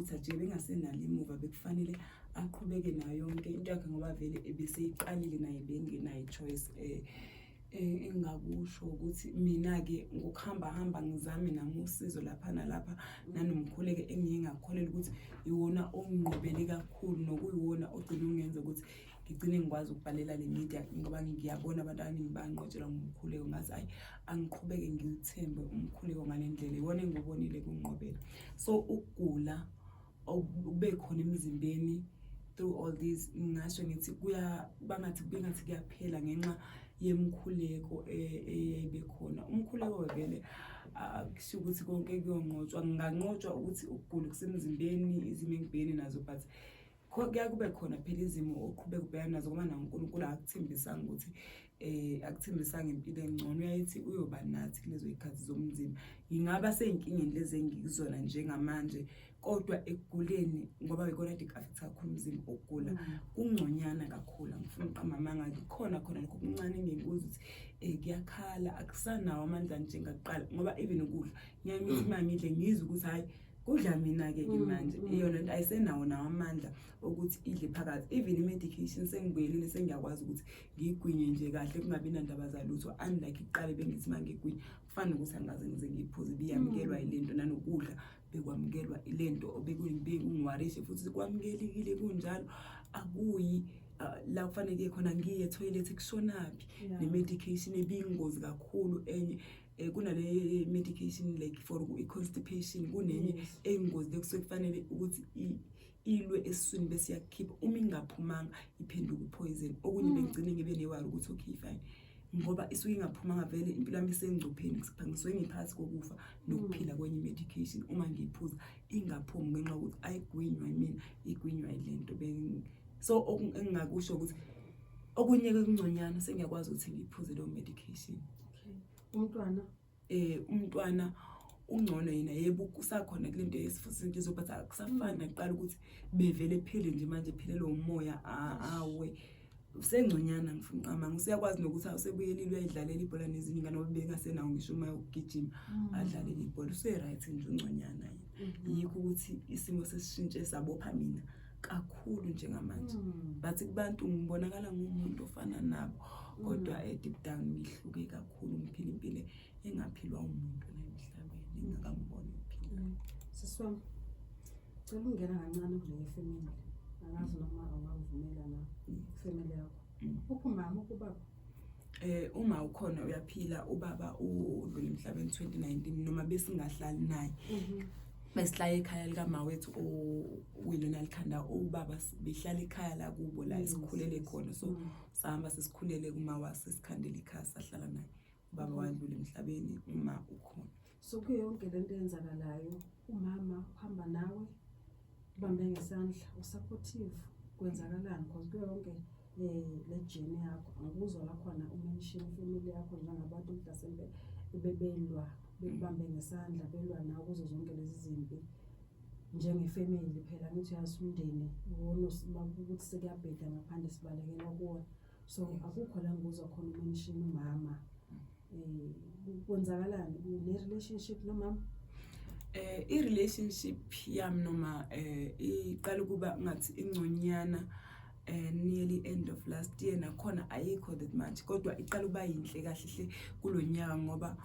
Ukuthi ajike bengasenalo imuva, bekufanele aqhubeke nayo yonke into yakhe ngoba vele ebeseyiqalile naye, bengenayo i-choice. Engingakusho ukuthi mina-ke ngokuhamba hamba ngizame nami usizo lapha nalapha, nanomkhuleko engiye ngakholelwa ukuthi iwona onginqobele kakhulu, nokuyiwona ogcina ungenza ukuthi ngigcine ngikwazi ukubhalela le media, ngoba ngiyabona abantu abaningi banqotshelwa ngumkhuleko. Ngathi ayi, angiqhubeke ngiwuthembe umkhuleko ngale ndlela, iwona engiwubonile kunqobela. So ukugula okube khona emzimbeni through all these, ngingasho ngithi kuya bangathi bengathi kuyaphela ngenxa yemkhuleko eyayibe khona. Umkhuleko vele akusho ukuthi konke kuyonqotshwa. Nginganqotshwa ukuthi ukugula kusemzimbeni, izimo engibhekene nazo, but kuyaye kube khona phela izimo oqhubeka ubhekana nazo, ngoba nawo uNkulunkulu akuthembisanga ukuthi akuthembisanga impilo engcono, uyayithi uyoba nathi kulezo zikhathi zomzimba. Ngingaba sey'nkingeni lezi engikuzona njengamanje, kodwa ekuguleni, ngoba ikona kade ku-affect kakhulu umzimba, ukugula kungconyana kakhulu. Angifuni ukuqamba amanga, kukhona khona lokho okuncane engikuza ukuthi kuyakhala, akusanawo amandla njengakuqala, ngoba even ukudla ngiyaye ngithi uma ngidle ngizwe ukuthi hhayi, kudla mina-ke ke manje. Iyona nto ayisenawo nawo amandla okuthi idle phakathi. Even i-medication sengibuyelile, sengiyakwazi ukuthi ngiyigwinye nje kahle kungabi nandaba zalutho, unlike kuqale bengithi uma ngigwinya kufana nokuthi angikaze ngize ngiyiphuze, ibiyamukelwa yile nto. Nanokudla bekwamukelwa ile nto bekungiwarishe futhi kwamukelekile kunjalo, akuyi la kufanele khona ngiye ethoyilethi kushonaphi. Ne-medication ebiyingozi kakhulu enye, kunale medication like for i-constipation, kunenye eyingozi lekusuke kufanele ukuthi ilwe esiswini bese iyakukhipha. Uma ingaphumanga iphenduka upoison. Okunye bengigcine ngibe ne-worry ukuthi okay fine, ngoba isuke ingaphumanga vele impilo yami isengcupheni, ngisuke ngiphakathi kokufa nokuphila kwenye i-medication uma ngiyiphuza ingaphumi ngenxa yokuthi ayigwinywa yimina, igwinywa yile nto. So engingakusho ukuthi okunye-ke kungconyana, sengiyakwazi ukuthi ngiyiphuze leyo medication. Okay. Umntwana? Umntwana ungcono yena. Yebo, kusakhona kule nto yesifo senhliziyo, but akusafani nakuqala ukuthi bevele ephile nje manje, ephelelwe umoya awe. Usengconyana, ngifuna uqamanga, useyakwazi nokuthi awusebuyelile, uyayidlalela ibhola nezinye ingane, ngoba bengasenawo ngisho uma ukugijima adlalele ibhola. Use-right nje, ungconyana yena. Yikho ukuthi isimo sesishintshe sabopha mina kakhulu njengamanje, but kubantu ngibonakala ngumuntu ofana nabo, kodwa deep down ngihluke kakhulu, ngiphila impilo engaphilwa umuntu la emhlabeni engingakamboni ephila. Sisi wami, cela ukungena kancane kule family. Angazi noma ungangivumela na, family yakho. Uphi umama, uphi ubaba? Uma ukhona, uyaphila. Ubaba udlule emhlabeni 2019, noma besingahlali naye. Besihlala ekhaya likama wethu uyilona likhanda ubaba, behlala ekhaya la kubo la esikhulele khona. So sahamba sesikhulele kuma wasesikhandela ikhaya, sahlala naye. Ubaba wadlula emhlabeni, uma ukhona. So kuyo yonke lento eyenzakalayo, umama uhamba nawe, ubambe ngesandla, usupportive, kwenzakalani? Because kuyo yonke le journey yakho angikuzwa la khona umention ifamily yakho njengabantu mhlasimpe bebelwa, bekubambe ngesandla, belwa nawe kuzo zonke lezi zimpi njengefamily. Phela ngithi uyazi umndeni iwona ukuthi sekuyabheda ngaphandle, sibalekela kuwona. So akukho la ngikuzwa khona umention umama. Kwenzakalani ne-relationship nomama? I-relationship yami noma iqala ukuba ngathi ingconyana nearly end of last year. Nakhona ayikho that much, kodwa iqala ukuba yinhle kahle hle kulonyaka, ngoba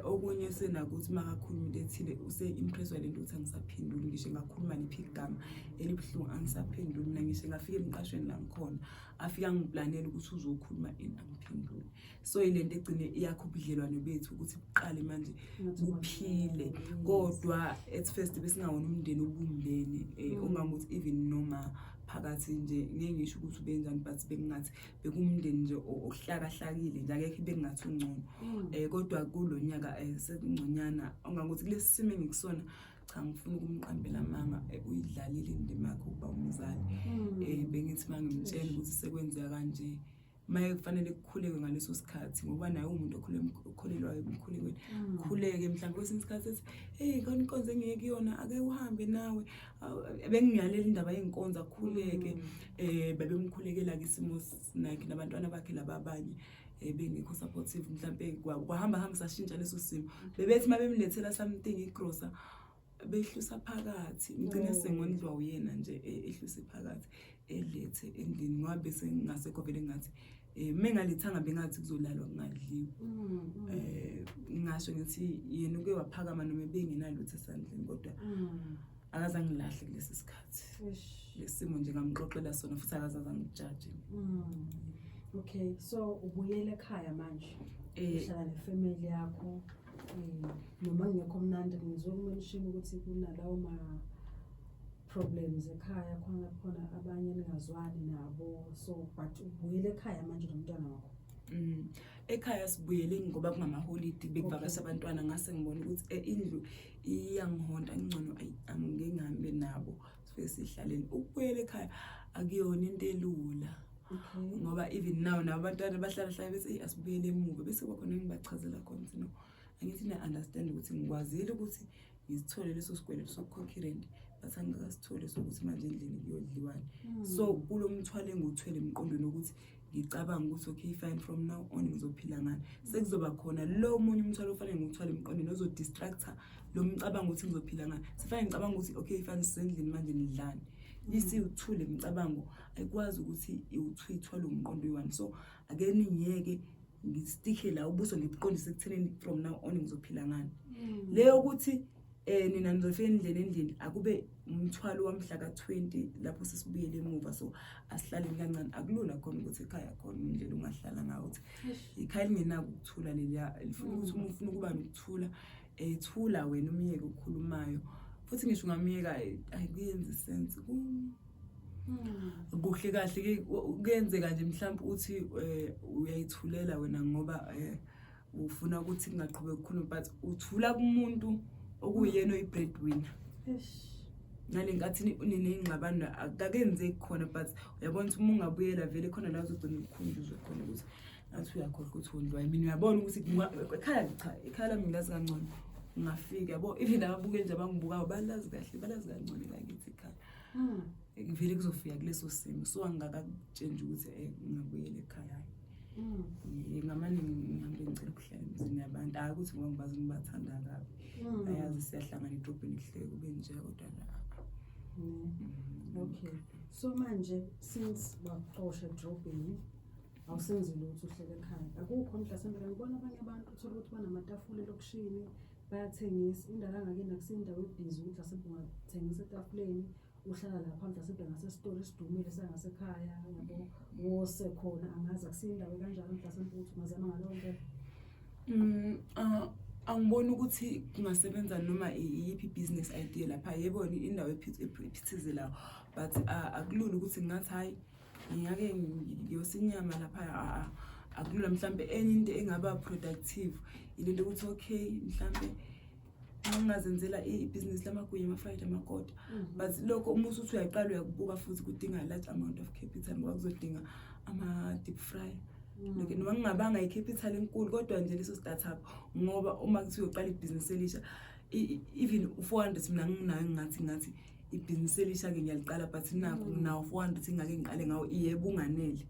okunye senakuthi makakhuluma into ethile use-impresswa lento ukuthi angisaphenduli, ngisho ngakhuluma liphi igama elibuhlungu angisaphenduli. Mina ngisho ngafika emqashweni la ngikhona, afika angiplanela ukuthi uzokhuluma ini, angiphenduli. So ilento egcine iyakho ubudlelwane bethu ukuthi buqale manje buphile, kodwa at first besingawona umndeni obumbene, ongangokuthi even noma phakathi nje ngeke ngisho ukuthi ubenjani, but bekungathi bekumndeni nje ohlakahlakile nje, akekho bengathi ungcono. Kodwa kulo nyaka sekungconyana, ongangokuthi kulesi simo engikusona, cha, ngifuna ukumqambela amanga, uyidlalile indima yakhe ukuba umzali. Bengithi mangimtshela ukuthi sekwenzeka kanje, maye kufanele kukhuleke ngaleso sikhathi, ngoba naye uwumuntu okholelwayo emkhulekweni. Khuleke mhlawumbe kwesinye isikhathi ethi, hey, khona inkonzo engiye kuyona, ake uhambe nawe. Bengiyalela indaba yenkonzo, akhuleke. Bebemkhulekela ke isimo nakhe nabantwana bakhe laba abanye bengekho supportive. Mhlambe kwahamba hamba sashintsha leso simo, bebethi mabemlethela something igrosa. Behlusa phakathi, ngigcine sengondliwa uyena nje, ehluse phakathi, elethe endlini, ngoba bese ngingasekho vele. Ngathi mengalithanga bengathi kuzolalwa kungadliwa. Ngingasho ngithi yena uke waphakama noma ebengenalutho esandleni, kodwa akaze angilahle kulesi sikhathi. Lesimo nje ngamxoxela sona futhi akaze angijaje. Okay, so ubuyele ekhaya manje. Uhlala nefamily yakho, noma kungekho mnandi, ngizwe kumention ukuthi kunalawo ma problems ekhaya khona, khona abanye ningazwani nabo, so but ubuyele ekhaya manje nomntwana wakho. Ekhaya sibuyele ngoba kungamaholidi, bekuvakasha abantwana. Ngase ngibona ukuthi indlu iyangihonta, ngcono angike ngihambe nabo, sifike sihlaleni. Ukubuyela ekhaya akuyona into elula ngoba even now nabo abantwana bahlala hlala bethi, "Eyi, asibuyele emuva." Bese kwakhona engibachazela khona ukuthi no, angithi na-understand ukuthi ngikwazile ukuthi ngisithole leso sikweletu sokukhokha irenti, but angikasithole sokuthi manje endlini kuyodliwani. So kulo mthwalo engiwuthwele emqondweni ukuthi ngicabanga ukuthi okay fine, from now on ngizophila ngani, sekuzoba khona lo munye umthwalo ofanele ngiwuthwale emqondweni ozodistracta lo mcabango ukuthi ngizophila ngani. Sifanele ngicabanga ukuthi okay fine, sisendlini manje, nidlani? Isiwuthule imicabango, ayikwazi ukuthi iwuthwithwale umqondo oyi-one. So ake ningiyeke ngistikhe la, ubuso ngibuqondise ekuthenini from now on ngizophila ngani. Leyo ukuthi nina nizofika endlini, akube umthwalo wamhla ka-20 lapho sesibuyele emuva. So asihlaleni kancane, akulula khona ukuthi ekhaya khona indlela ungahlala ngayo, ukuthi ikhaya elingenako ukuthula leliya, lifuna ukuthi uma ufuna ukuba nokuthula, thula wena, umyeke okhulumayo. Futhi ngisho ungamyeka, ayikuyenzi sense kuhle kahle ke. Kuyenzeka nje mhlawumbe uthi uyayithulela wena ngoba ufuna ukuthi kungaqhubeki ukukhuluma, but uthula kumuntu okuyena oyi-breadwinner. Ngale nkathi niney'ngxabano akakenzeki khona, but uyabona ukuthi uma ungabuyela vele khona la uzogcina ukukhunjuzwe khona ukuthi ngathi uyakhohlwa ukuthi wondliwa yimina. Uyabona ukuthi ekhaya, cha, ekhaya lami ngilazi kangcono. Ungafika yabo, even ababuke nje, abangibukayo balazi kahle, balazi kangcono lakithi ekhaya. Vele kuzofika kuleso simo, so angingakakutsheli ukuthi ngingabuyela ekhaya, hhayi. Ngamane ngihambe ngicela ukuhlala emzini yabantu, hhayi ukuthi ngoba ngibazi ngibathanda kabi. Ayazi siyahlangana edrobheni, kuhleke kube nje, kodwa la. Okay. So manje since wakuxosha edrobheni, awusenzi lutho, uhlele ekhaya. Akukho mhlasimbe ngibona abanye abantu, uthola ukuthi banamatafula elokishini bayathengisa. Indawo yangakini akusiyo indawo ebhizi ukuthi mhlasimbe ungathengisa etafuleni, uhlala lapha mhlasimbe ngasesitolo esidumile sangasekhaya, yabo, wose khona, angazi, akusiyo indawo ekanjalo mhlasimbe ukuthi ungazama ngaleyo ndlela. Angiboni ukuthi kungasebenza noma iyiphi i-business idea lapha. Yebo, indawo ephithizelayo, but akulula ukuthi ngingathi hhayi, ngingake ngiyosa inyama lapha, akulula. Mhlampe enye into engaba productive ilento ukuthi okay, mhlampe ngingazenzela ibhizinisi lamagwinya, ama-fried, amakota. But lokho uma usuthi uyaqala uyakubuka futhi kudinga large amount of capital, ngoba kuzodinga ama-deep fry. Like, noma ngingabanga i-capital enkulu, kodwa nje leso startup, ngoba uma kuthiwa uyoqala ibhizinisi elisha, even u-400 mina nginayo, ngingathi ibhizinisi elisha-ke ngiyaliqala, but nakho nginawo 400 ngingake ngiqale ngawo, yebo unganele.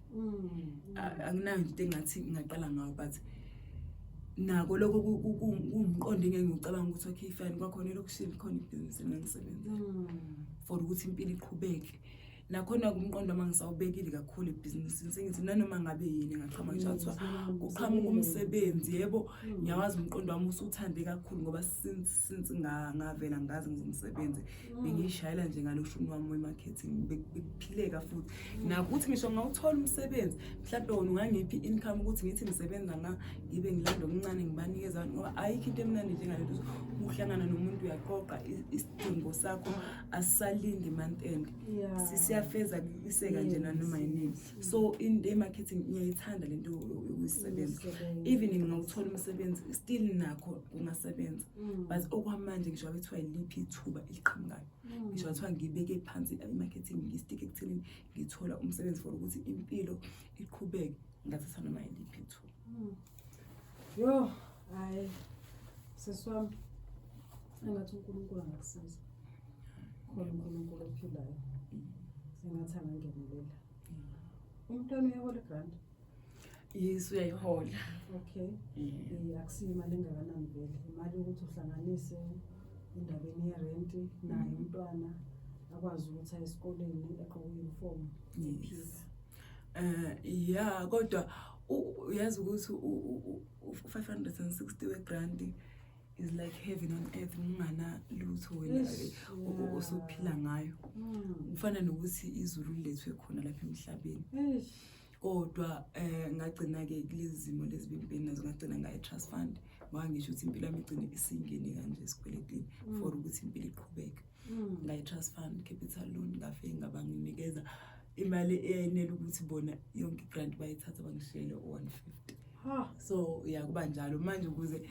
Anginayo nje into engathi ngingaqala ngawo, but nako lokho kuwumqondo engeke ngiwucabanga ukuthi okay fine, kwakhona elokishini khona ibhizinisi engangisebenzela for ukuthi impilo iqhubeke. Nakhona kumqondo uma ngisawubekile kakhulu ebhizinisini, sengithi nanoma ngabe yini engaqhamuka, ngisho kuthiwa kuqhamuka umsebenzi, yebo, ngiyawazi umqondo wami usuthande kakhulu, ngoba since ngavela ngaze ngizomsebenzi, bengiyishayela nje ngalo shuni wami we-marketing, bekuphileka futhi. Nakuthi ngisho ngawuthola umsebenzi, mhlawumbe wona ungangiphi i-income ukuthi ngithi ngisebenza ngibe ngilanda okuncane ngibanikeza abantu, ngoba ayikho into emnandi njengalento uhlangana nomuntu, uyaqoqa isidingo sakho, asisalindi month end. Siyafeza iseka nje nanoma yinini. So into ye-marketing ngiyayithanda lento yokuyisebenza. Even ngingawuthola umsebenzi, still nakho kungasebenza, but okwamanje ngisho ngabe kuthiwa yiliphi ithuba eliqhamukayo, ngisho kuthiwa ngibeke phansi i-marketing, ngistike ekuthenini ngithola umsebenzi for ukuthi impilo iqhubeke, ngingathatha noma yiliphi ithuba. Yo, hayi, sisi wami, engathi uNkulunkulu angakusiza. Khona uNkulunkulu ophilayo. Sengathi angangenelela. Umntwana uyahola igrant? Yes, uyayihola. Okay. Akusiyo imali engakanani vele. Imali yokuthi uhlanganise. Endabeni yerenti naye umntwana akwazi ukuthi aye esikoleni egqoke i-uniform. Yes. Yeah, kodwa uyazi ukuthi u-560 we-grant is like heaven on earth, ngingana lutho wena osuphila ngayo. Kufana nokuthi izulu lilethwe khona lapha emhlabeni. Kodwa ngagcina ke kulezi zimo lezi bempini nazo, ngagcina ngaye trust fund, ngoba ngisho ukuthi impilo yami igcine isingene kanje esikweletini for ukuthi impilo iqhubeke. Ngaye trust fund capital loan, ngafike ngabanginikeza imali eyenele ukuthi bona yonke i-grant bayithatha, bangishiyele u-150. So ya, kuba njalo manje ukuze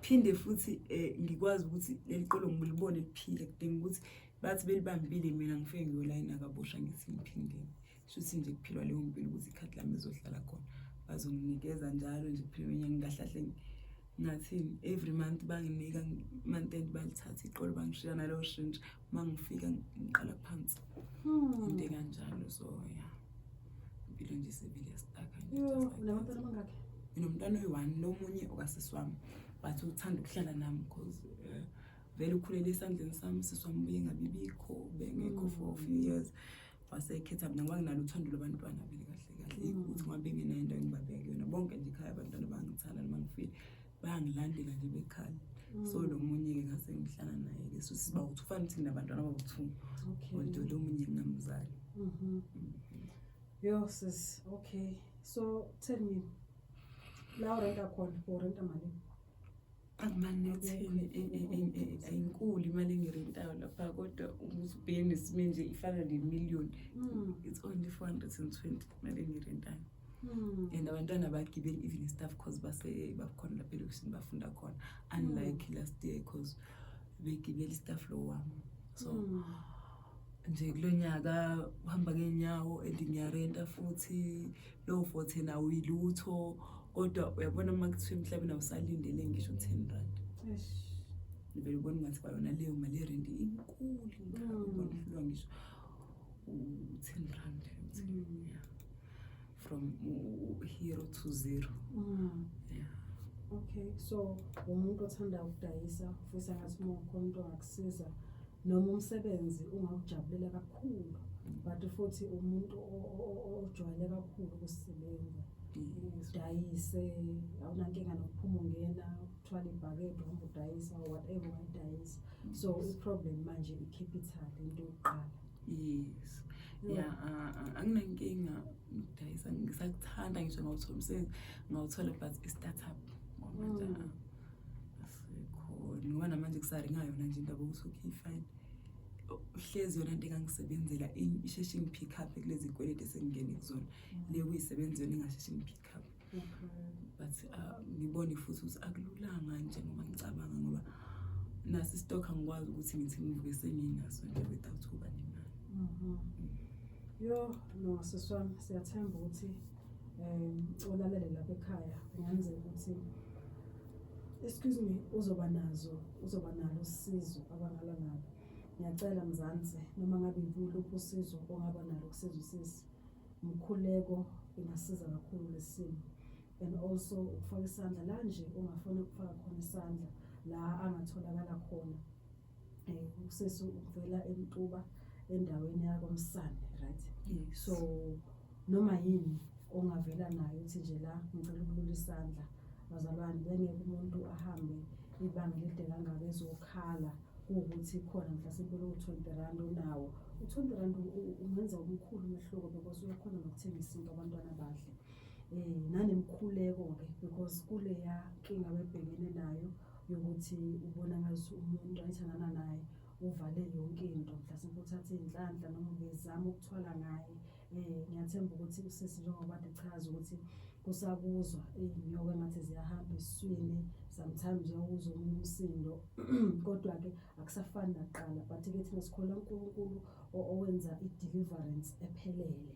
phinde futhi ngikwazi ukuthi leli qolo ngilibone liphile, kudinga ukuthi bathi belibambile, mina ngifike ngiyolayina kabusha, ngithi ngiphindeni. Shuthi nje kuphilwa leyo mpilo ukuthi ikhadi lami lizohlala khona, bazonginikeza njalo nje kuphela iminyaka, ngahlahle ngathini, every month banginika, month end balithatha iqolo, bangishiya nalowo shintshi, uma ngifika ngiqala phansi, into ekanjalo. So ya, impilo nje isivile yastaka nje. Yo, just like that. Unabantwana abangaki? Nginomntwana oyi-one, lo munye okasisi wami, but uthanda ukuhlala nami because vele ukhulele esandleni sami. Sisi wami ubuye ngabibikho, bengekho for a few years, wasekhetha mina ngoba nginalo uthando lwabantwana vele kahle kahle, ukuthi ngoba bengenayo into engibabeka kuyona bonke nje ekhaya. Abantwana bangithanda, noma ngifile bayangilandela nje bekhala. So lo munye-ke ngase ngihlala naye-ke, so siba u-two, fana ukuthi nginabantwana abawu-two, kodwa lo munye ngingamzali. Yo sis, okay. So tell me, la urenta khona, urenta malini? Akumanethini, ayinkulu imali engirentayo lapha, kodwa ukuthi ubheke nesimo nje ifana nemiliyoni. It's only 420 imali engirentayo. And abantwana abagibeli even staff, cause base bakhona lapha elokishini, bafunda khona, unlike last year, cause begibela i-staff lo wami. So nje kulo nyaka uhamba ngeenyawo and ngiyarenta futhi lowo 410 awuyilutho, kodwa uyabona uma kuthiwa emhlabeni awusalindele ngisho 10 rand, Eish. vele ubona ngathi kwayona leyo mali yerenti inkulu. Ubona uhlulwa ngisho u-10 rand, yeah, from hero to zero. Yeah. Okay, so umuntu othanda ukudayisa, ufisa ngathi uma ukhona umuntu ongakusiza noma umsebenzi ungakujabulela kakhulu, but futhi umuntu ojwayele kakhulu ukusebenza, udayise, awunankinga nokuphuma ungena uthwale ibhakede uhamba udayisa or whatever ungayidayisa. So i-problem manje i-capital, into yokuqala. Yes, yeah, anginankinga nokudayisa, ngisakuthanda, ngisho ngawuthola umsebenzi ngawuthola, but i-startup ngoba manje asikho, ngoba namanje kusaringa yona nje indaba yokuthi okay fine, hlezi yona into engangisebenzela isheshe ingi-pick up kulezi kweleti esengingene kuzona, le kuyisebenza yona ingasheshe ingi-pick up. But ngibone futhi ukuthi akululanga njengoba ngicabanga, ngoba nasi i-stock angikwazi ukuthi ngithi ngivuke senginaso nje without ukuba nemali. Yo, no sisi wami, siyathemba ukuthi olalele lapha ekhaya kungenzeka ukuthi, excuse me, uzoba nazo, uzoba nalo usizo abangala nalo. Ngiyacela Mzansi, noma ngabe iluphi usizo ongaba nalo kusiza usisi. Umkhuleko ingasiza kakhulu lesimo, and also ukufaka isandla la nje ungafuna ukufaka khona isandla, la angatholakala khona. Usisi uvela eMtuba, endaweni yakwaMsane, right? Yes. So noma yini ongavela nayo uthi nje la ngicela ukulula isandla, bazalwane, bengeke umuntu ahambe ibanga elide kangaka ezokhala kuwukuthi khona mhlasimpe lowo R20 onawo. U-R20 ungenza omkhulu umehluko because uyakhona nokuthenga isinto abantwana badle. Nanemkhuleko-ke, because kuleya nkinga abebhekene nayo yokuthi ubona ngathi umuntu ayithandana naye uvale yonke into, mhlasimpe uthathe iy'nhlanhla noma ubezama ukuthwala ngaye. Ngiyathemba ukuthi usisi njengoba kade echaza ukuthi kusakuzwa iy'nyoka engathi ziyahamba esiswini, sometimes uyawuzwa omunye umsindo, kodwa-ke akusafani nakuqala. But-ke thina sikholwa uNkulunkulu owenza i-deliverance ephelele,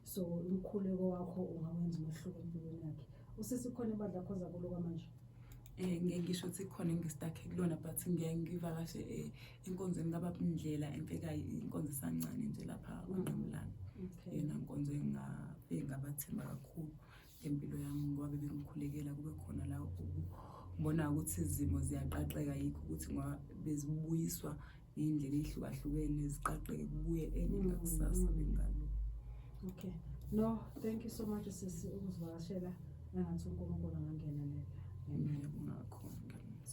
so umkhuleko wakho ungawenza umehluko empilweni yakhe usisi. Khona ibandla akhoza kulo kwamanje? Ngeke ngisho ukuthi khona engi-stuck-e kulona, but ngiyaye ngivakashe enkonzweni kababa Indlela empekayo, inkonzo esancane nje lapha kwaNqamulana. Iyona nkonzo engabathemba kakhulu ngempilo yami, ngoba bebengikhulekela kube khona la Ngibona ukuthi izimo ziyaqaqeka, yikho ukuthi ngoba bezibuyiswa ngey'ndlela ey'hlukahlukene ziqaqeke kubuye enye ngakusasa bengalo. Okay. No, thank you so much sisi ukuzivakashela. Engathi uNkulunkulu angangenelela. Amen. Ngiyabonga kakhulu ngiyabonga.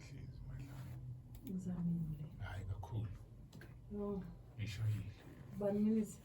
Hlezi madlala. Ngizamile. Hayi kakhulu. No, Ngishayile. bani minutes?